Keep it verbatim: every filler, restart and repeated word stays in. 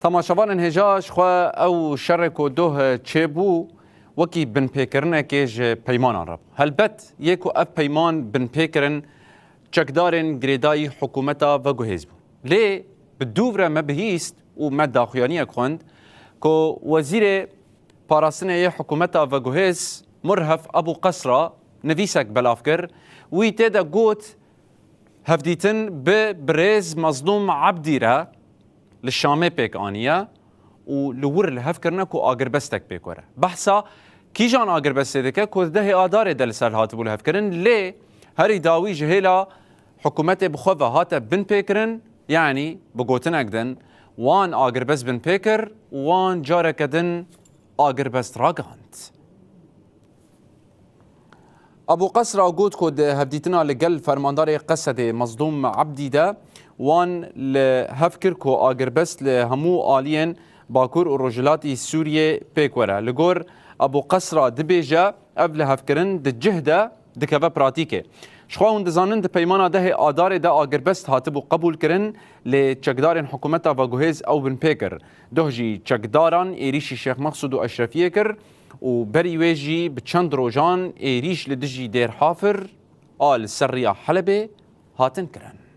Temaşevanên hêja, ji xwe ew şerê ku doh çêbû, wekî binpêkirinekê ji peymanan re bû. Helbet, yê ku ev peyman binpê kirin, çekdarên girêdayî hikûmeta veguhêz bûn. Lê bi dûv re me bihîst û me daxuyaniyek xwend ku Wezîrê Parastinê yê hikûmeta veguhêz Murhef Ebû Qesra nivîsek belav kir. Wî tê de got, hevdîtin bi birêz Mezlûm Ebdî re li Şamê pêk aniye û li wir li hev kirine ku agirbestek pêk were. Behsa kîjan agirbestê dike ku di dehê Adarê de li ser hatibû li hev kirin, lê herî dawî ji hêla hikûmetê bi xwe ve hate binpêkirin, yanî bi gotinek din, wan agirbest binpê kir û wan careke din agirbest ragihand. Ebû Qesra got ku di hevdîtina li gel fermandarê Qesedê Mezlûm Ebdî de wan li hev kir ku agirbest li hemû aliyên Bakur û Rojhilatî Sûriyê pêk were. Li gor Ebû Qesra dibêje, ev lihevkirin di cih de dikeve pratîkê. Ji xwe hûn dizanin, di peymana dehê Adarê de agirbest hatibû qebûlkirin, lê çekdarên hikûmeta veguhêz ew binpê kir. Doh jî çekdaran êrîşî Şêx Mexsûd û Eşrefiyê kir û berî wê jî bi çend rojan êrîş li dijî Dêr Hafir a li ser riya Helebê hatin kirin.